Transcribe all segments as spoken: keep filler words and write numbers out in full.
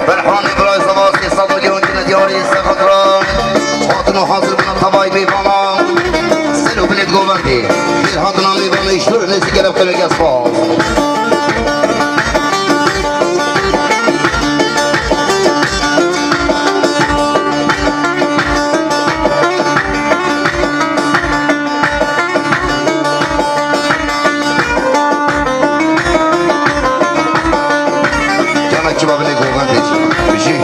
Ferhanê birayê Sebasê sed milyon kine diyarê ser xatira hatin û hazir bûne tevayî mêvana. Ser û binê govendê. Xêr hatina mêvana îştor nêzî gelek gelek spas. Cana çiba binê govendê jî. Bijî.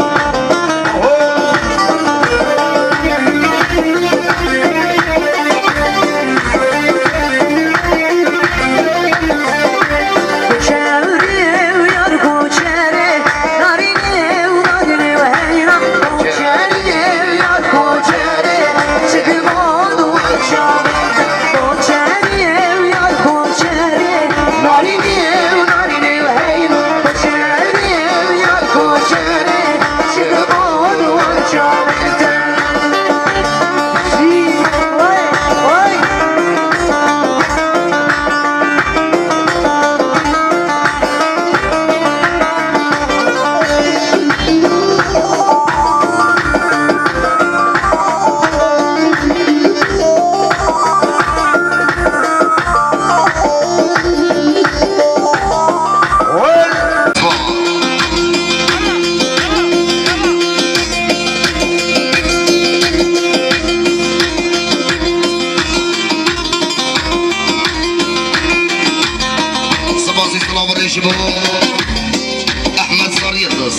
Spas û silav ji bo Ehmed Sar Yildiz.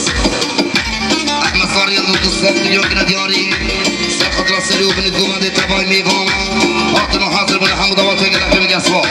Ehmed Sar Yildiz du sed milyon kine diyarî. Ser xatira serî û binê govendê tevayî mêvana. Hatin û hazir bûne hemû dawetê gelek gelek spas.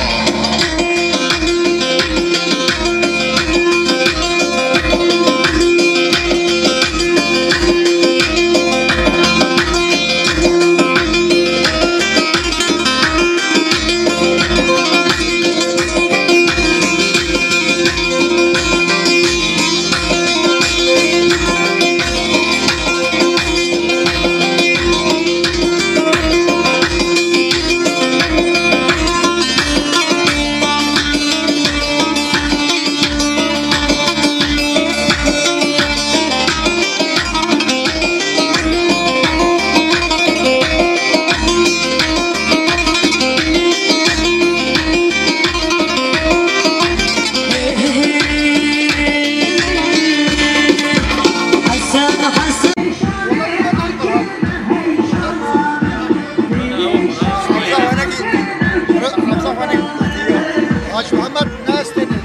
Hacı Muhammed Nasteni.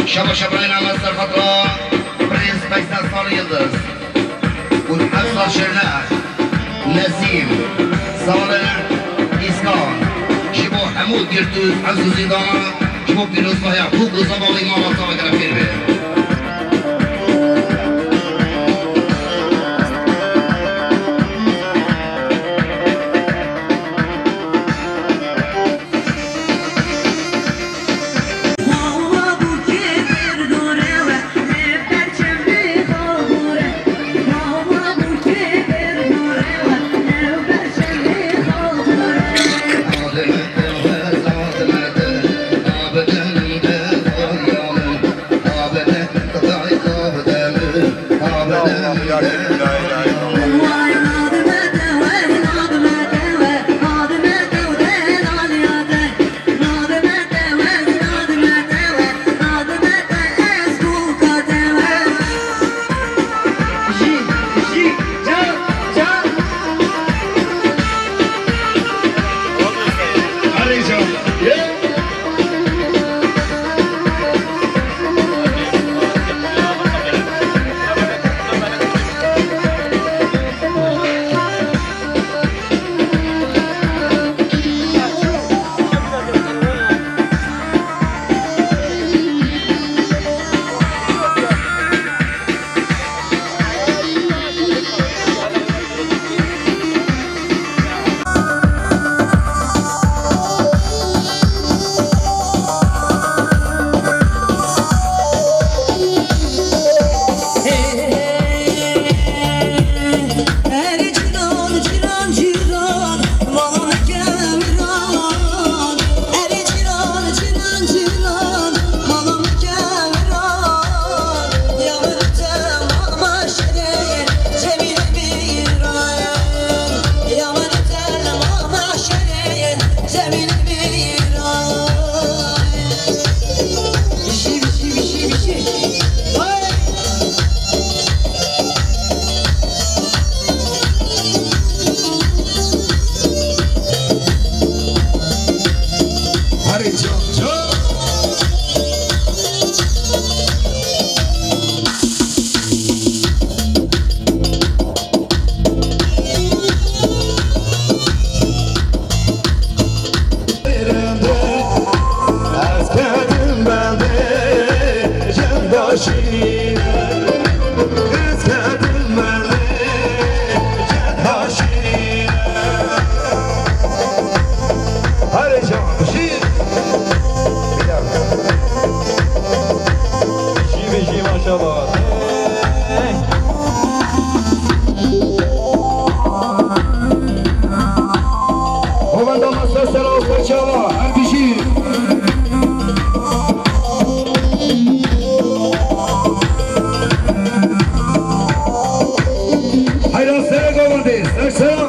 Şaba şabayên Amed ser xatira Prens Feysel Sarı Yıldız û Efsar Şirnex, Nesîm, Salih, Îskan, ji bo hemû girt û ezîzî dana, ji bo pîrozbahiya Bûk û Zevalî mala te ve gere xêr be. Hovenda Master Serol Serçava, her bijî. Heyran serê govendê, ser sera.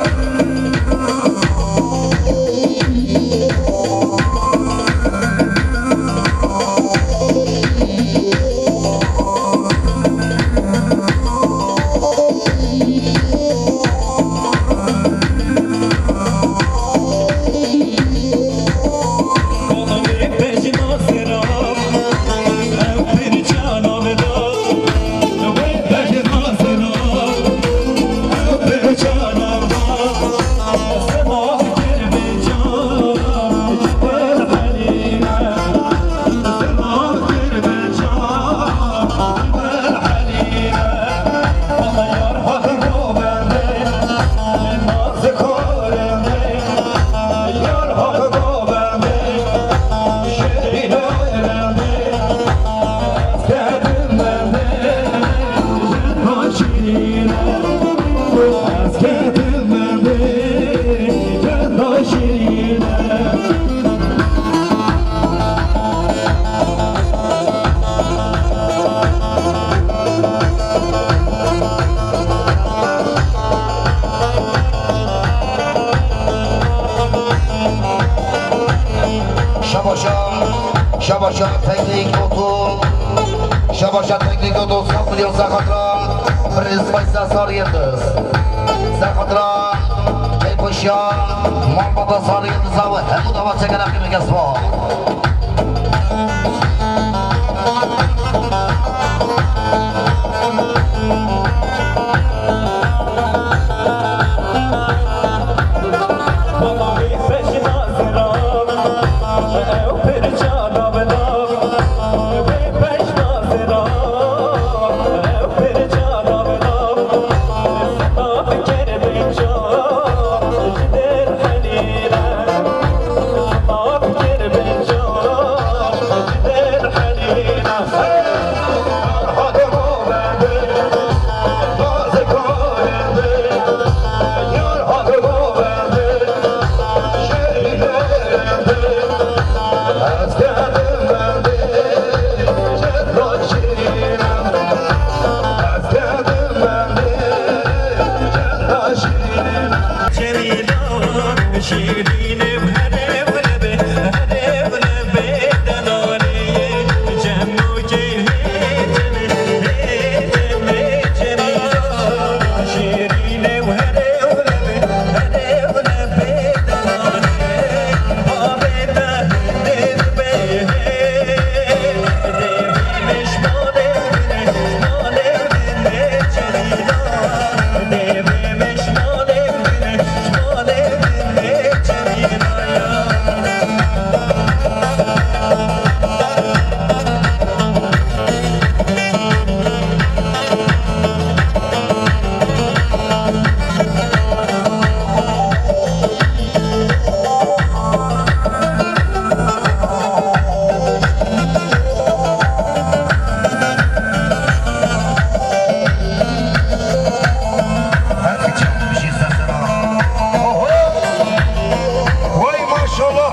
Şabaşa, şabaşa teknik oto, şabaşa teknik oto, sed milyon zexatra, Prens Feysel Sarı Yıldız. Zexatra, Keypaşa, Mamada Sarı Yıldız abi, hemû dava çekene kıymet kesma. Oho! Vay maşallah!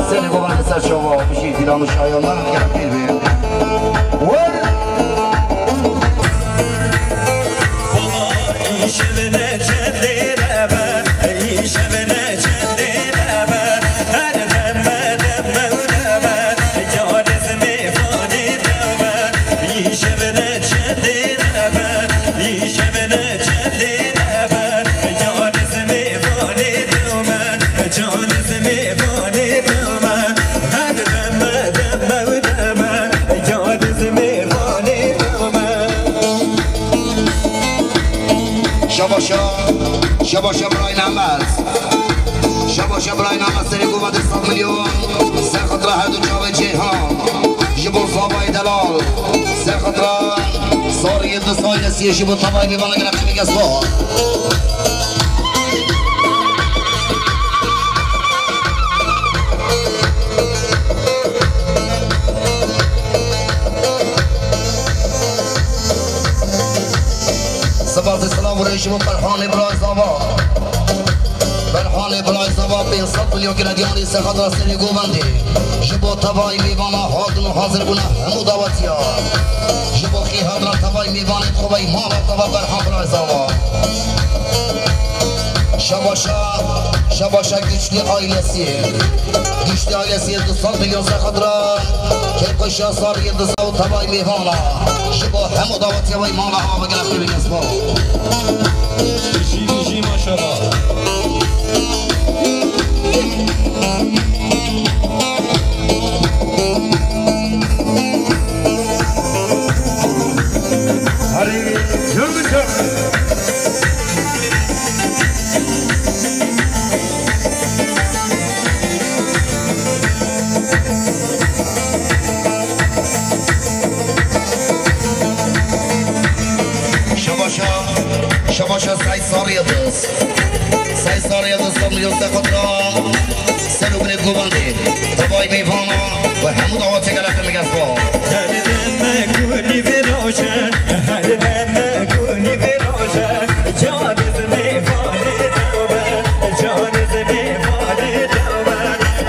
Serê govendê ser çava, bijî dîlan û şayan, me gerek pîr bê. Wer! Baba, îşev ne çendê nebe, îşev ne çendê nebe, her deme deme nebe, ya dizmê fanê nebe, îşev ne çendê nebe, îşev ne çendê nebe, ya dizmê fanê nebe, ya dizmê fanê nebe, her deme deme nebe, ya dizmê fanê nebe. Şabaşa, şabaşa Birayî Nemez. Şabaşa Birayî Nemez, serê govendê sed milyon. Ser xatira her du çavê Ceyhan. Ji bo Zavayê delal. Ser xatira Sar Yildiz ailesiyê, ji bo tevayê mêvana gelek xemî kes ba. Spas û selam û rêz ji bo Ferhanê Birayê Zava. Ferhanê Birayê Zava pênc sed milyon gilediyanê ser xatira serê govendê. Ji bo tevayê mêvana hatin û hazir bûne hemû dawetiya. Ji bo xî hatina tevayê mêvanê xwe vey mala teva Ferhan Birayê Zava. Şabaşa, şabaşa Güçlü ailesi. Güçlü ailesi du sed milyon ser xatira kêfxweşiya Sar Yildiz û tevayê mêvana. Ji bo hemû dawetiya vey mala ava gelek xêr bike spas. Bijî, bijî, maşallah. Şebaşa Sey Sarı Yıldız. Sey Sarı Yıldız, Sarı Yıldız, Kotra. Ser û binê govendê. Tevayî mêvana ve hemû dawatê gelek me gef xwe. Her deme gulî viraje, her deme gulî viraje. Canê zimê vanê dewbe, canê zimê vanê dewbe.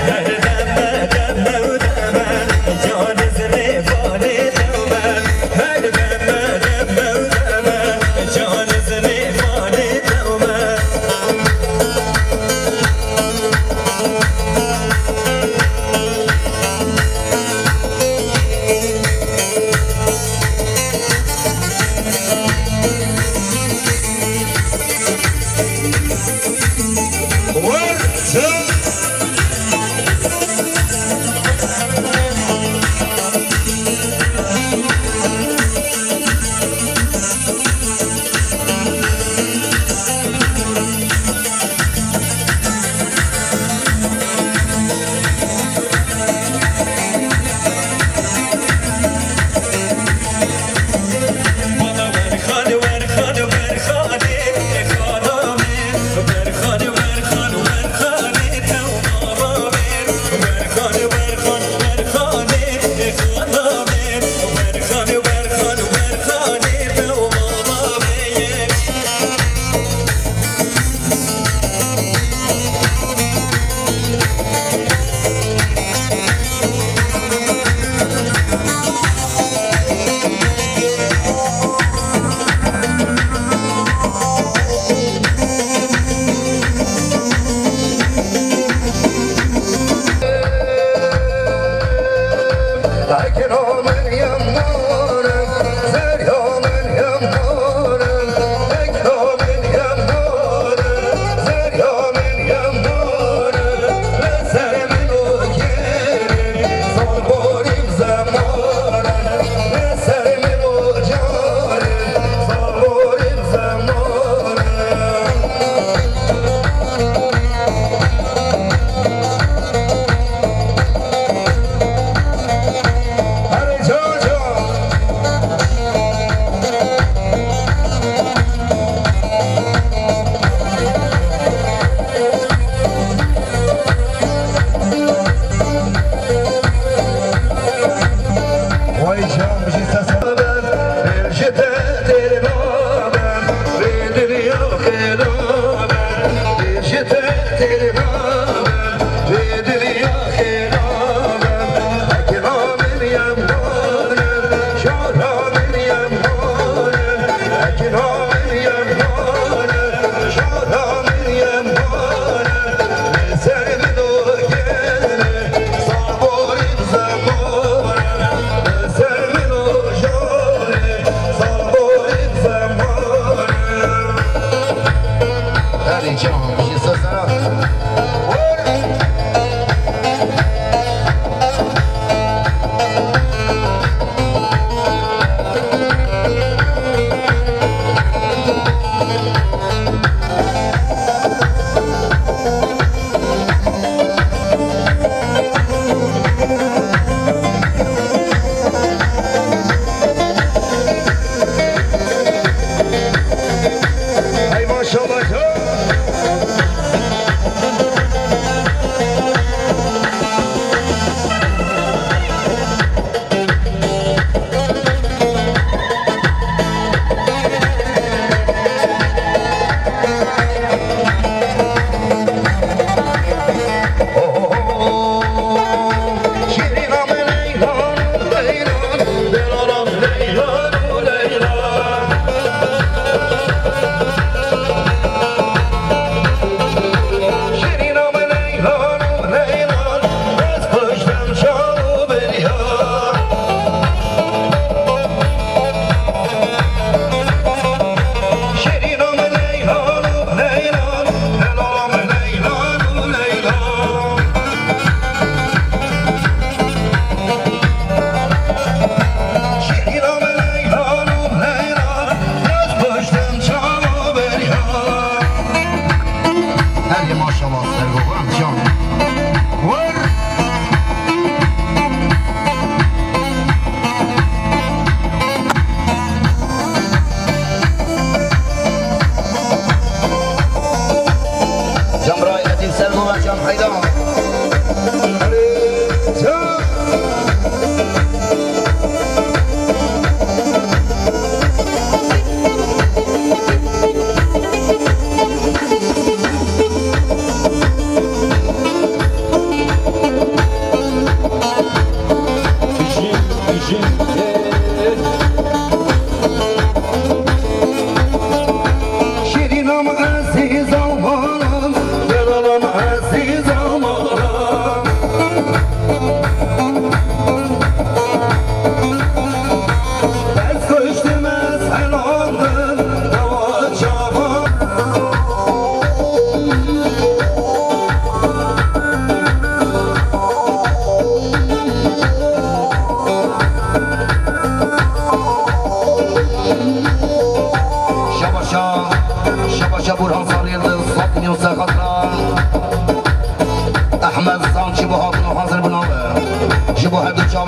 Her deme deme û deme, canê zimê vanê dewbe.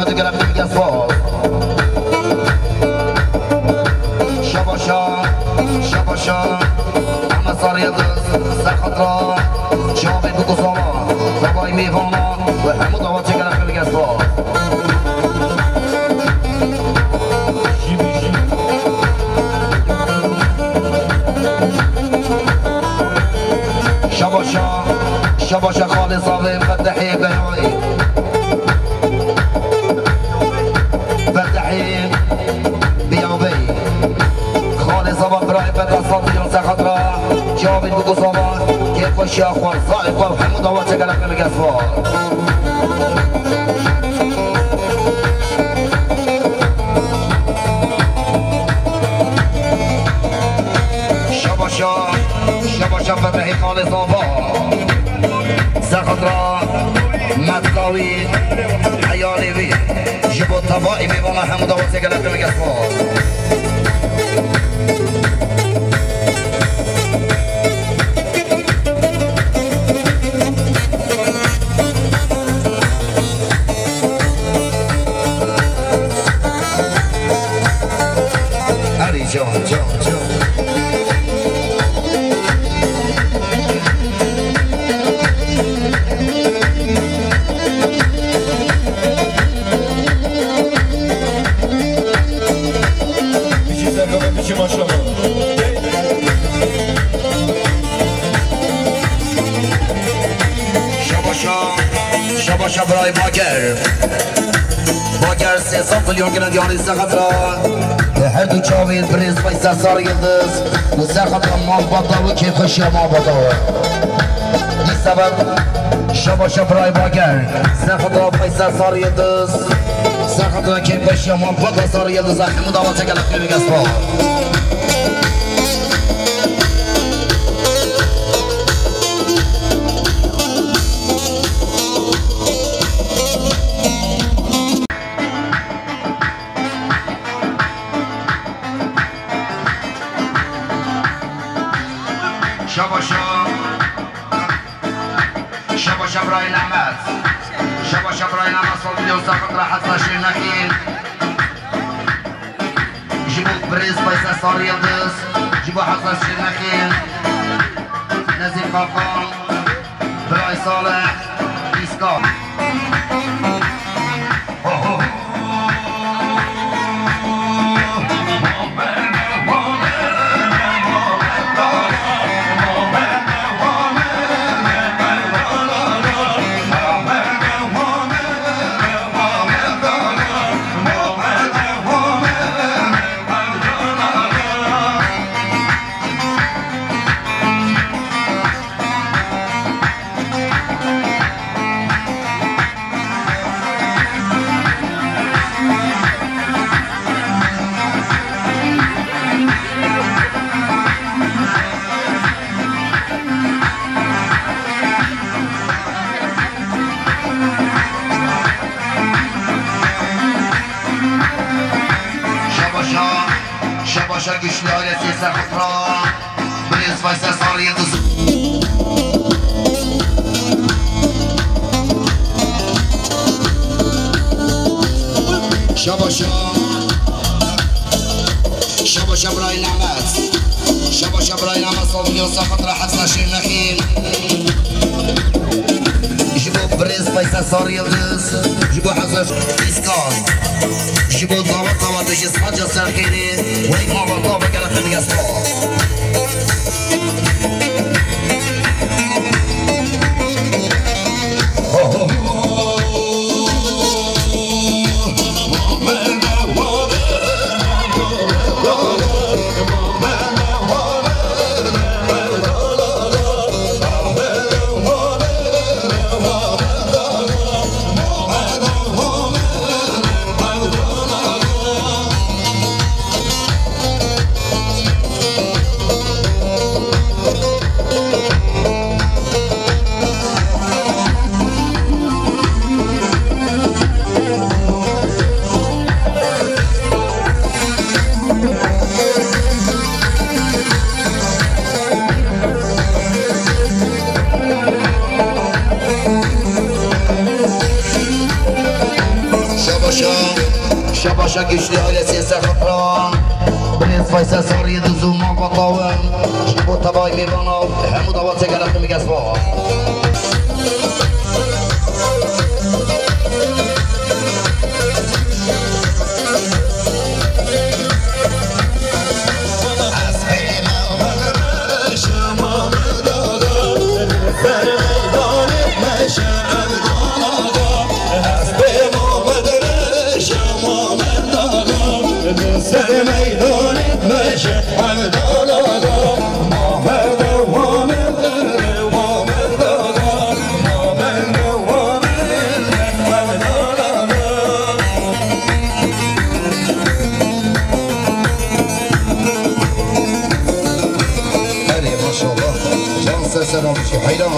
Gelek gelek spas. Şabaşa, şabaşa. Heme Sar Yildiz, ser xatira çavê bikuzana, xwedayê mêvana û hemû dawetê gelek gelek spas. Şabaşa, şabaşa xalê zavê Fetehê Beyayê. Fetehê Beyabey. Xalê zava birayê Feteh Sadiyan ser xatira çavên bikuzana, kêfxweşiya xwe, zayê xwe û hemû dawetê gelek gelek spas. Şabaşa, şabaşa Fetehê xalê zava. Ser xatira metka wî, heyalê wî. Ji bo tevayî mêvana hemû dawetê gelek gelek spas. Erê can, can, can. Biçî serkeftin, biçî maşallah. Şabaşa, şabaşa birayê Bager. Bager sê sed milyon gine diyarî ser xatira. Her du çavên birêz Feysel Sar Yildiz û ser xatira malbata wî, kêfxweşiya malbata wî. Dîsa ve şabaşa birayê Bager. Ser xatira Feysel Sar Yildiz. Ser xatira kêfxweşiya malbata Sar Yildiz. Hemû dawetê gelek gelek spas. Şabaşa. Şabaşa birayê Nemet. Şabaşa birayê Nemet, sal milyon ser xatira Hesen Şêrnexî. Ji bo birêz Feysel Sar Yildiz, ji bo Hesen Şêrnexî, Nezîr Kakan, birayê Salih, Îskal. Şabaşa, şabaşa güçlü ailesi Serhat Ra. Birêz Feysel Sar Yildiz. Şabaşa. Şabaşa birayê Nemet. Şabaşa birayê Nemet, sal milyon ser xatira Hesen Şêrnexî. Ji bo birêz Feysel Sar Yildiz. Ji bo Hesen Îskal. Ji bo dawet dawet ji Saca Serxêrê. Wek malbata ve gelek gelek spas. Şebaşa güçlü ailesi Serhatran. Birêz Faysal Sarı Yıldız û Malbata we. Ji bo tevayî mêvana hemû dawa çêkene xwe bike spas. Erê, maşallah. Can ser ser almıştı. Hayran.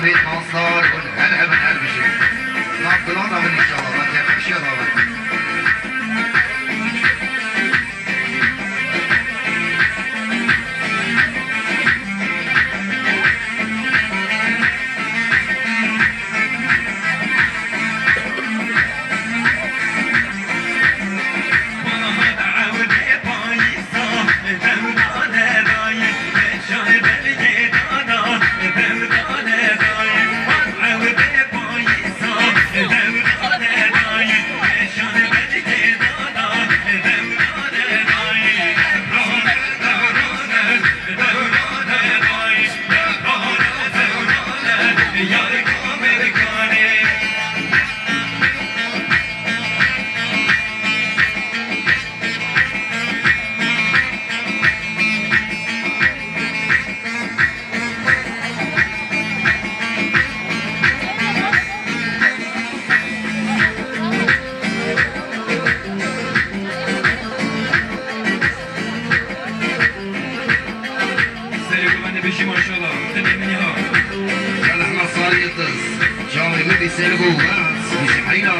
Bê mansar hûn her hebin her bijîn. Nav gulan rabin înşallah, nav têkoşiya rabin. Serê ku bende bijî maşallah. Tenê min ha. Gel Ehmed Sarı Yıldız. Çavê min bî ser ku wet, bijî heyra.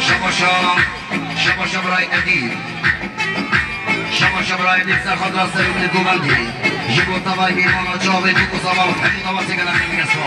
Şabaşa, şabaşa birayê Edîb. Şabaşa birayê Edîb ser xatira ser û min ê govendê. Ji bo tevayî mêvana çavê dûk û zamal hemû dawasê gelek min gesva.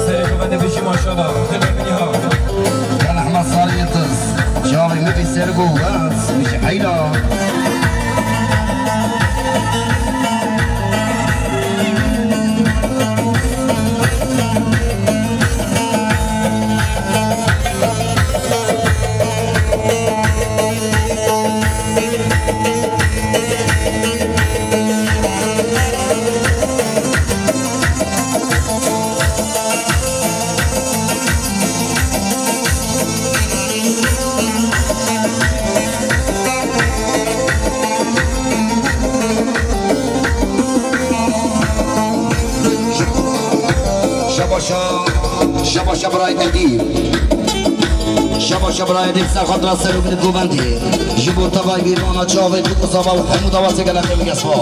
Serê ku bende bijî maşallah. Gel Ehmed Sarı Yıldız. Çavê min bî ser ku wet, bijî heyra. Şabaşa, şabaşa birayê Edîb. Şabaşa birayê Edîb ser xatira ser û min ê govendê. Ji bo tevayî mêvana çavê dûk û zamal hemû dawasê gelek min gesva.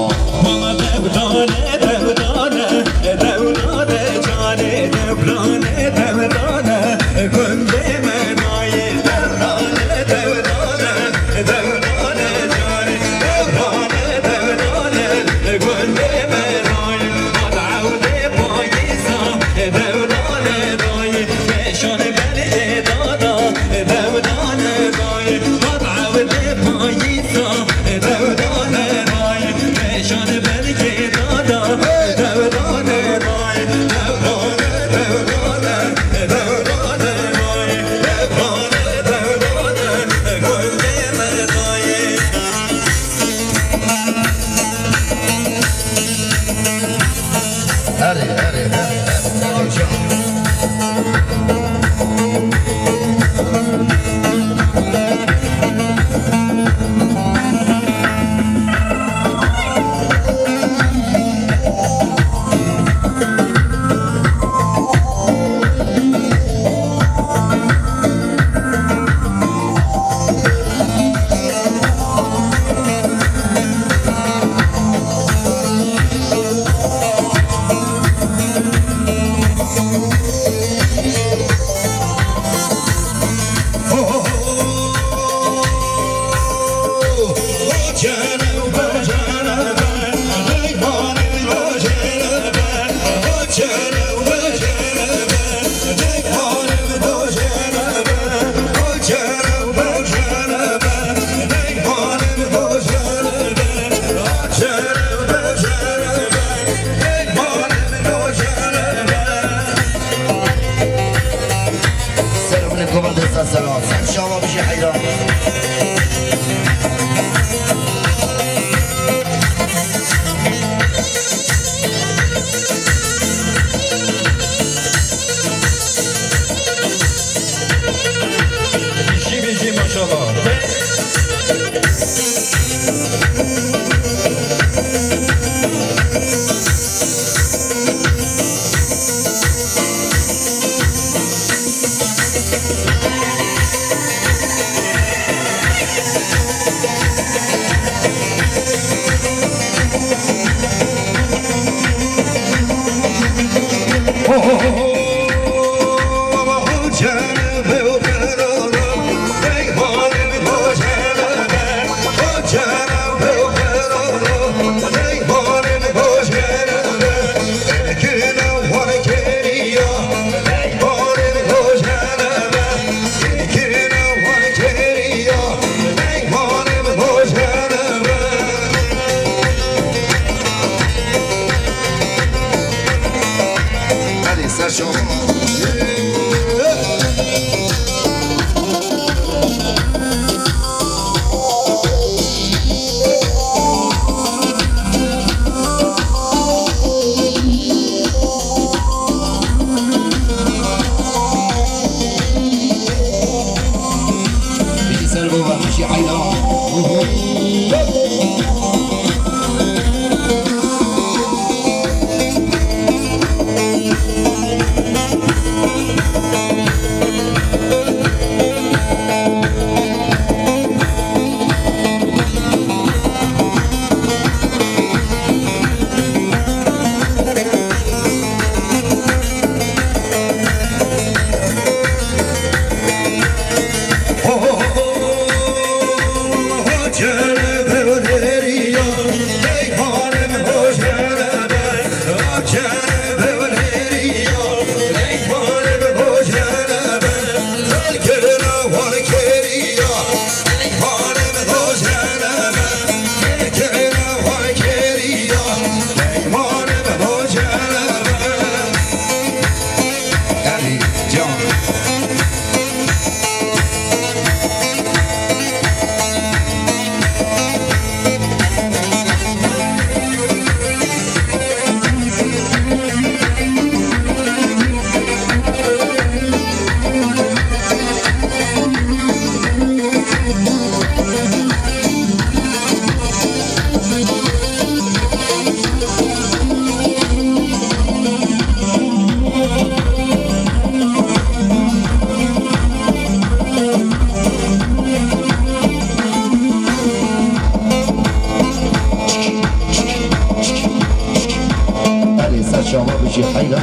Heyda.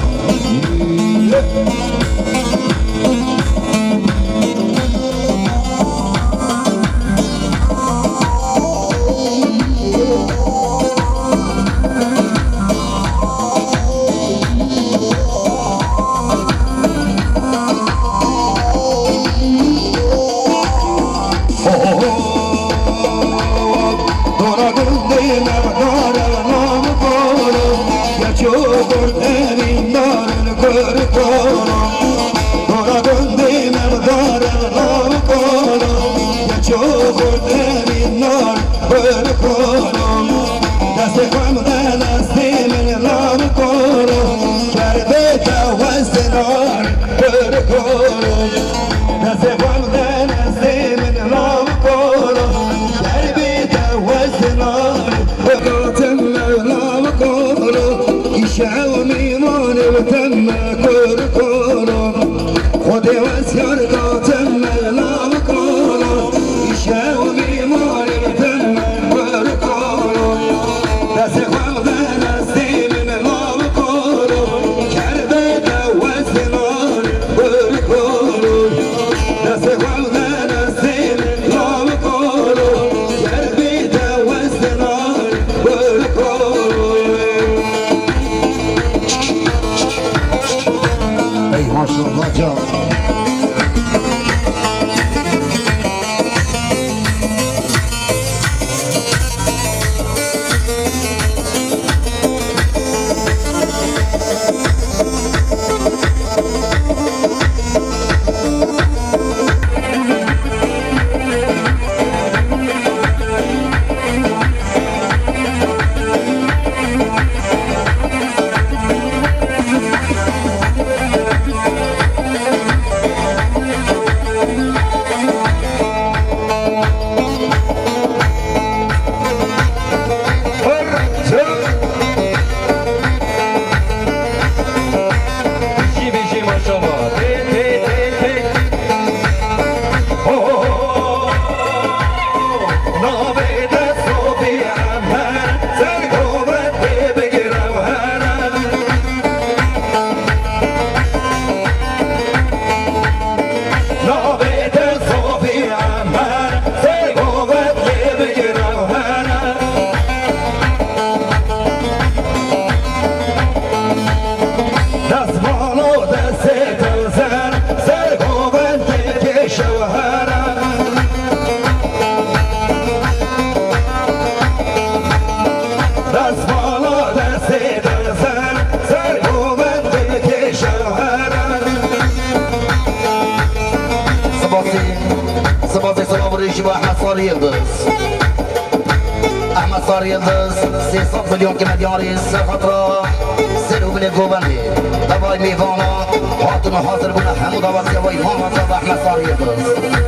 Dora gundê me bidare nam kolo, ya ço xurt evîn darin kur kolo. Dora gundê me bidare nam kolo, ya ço xurt evîn darin kur kolo. Destê xwe bide destê min nam kolo, kerbe te westinar. Koro, destê xwe bide destê min, lav koro, derbê te westinar. Gatim me lav koro, îşew mîmanê bi te me koro koro. Xwedê westiyar gatim me lav koro, îşew mîmanê bi te me koro koro. Destê xwe bide destê min, lav koro, kerbe te westinar. Ey maşallah can. Navê te Sofî Emer, ser govend lê bigire here. Destmalo destê te zer, ser govend lê kêşe here. Destmala destê te zer, ser govend lê kêşe here. Sipasî, sipasî selam û rêşî bo Ehmed Sarî Yildiz. Ehmed Sarî Yildiz, sê sed milyon kime diyarî ser xatira ser û binê govendê. Tevayî mêvana hatin û hazir bûne hemû davetiyê wê, van hatin bo Ehmed Sarî Yildiz.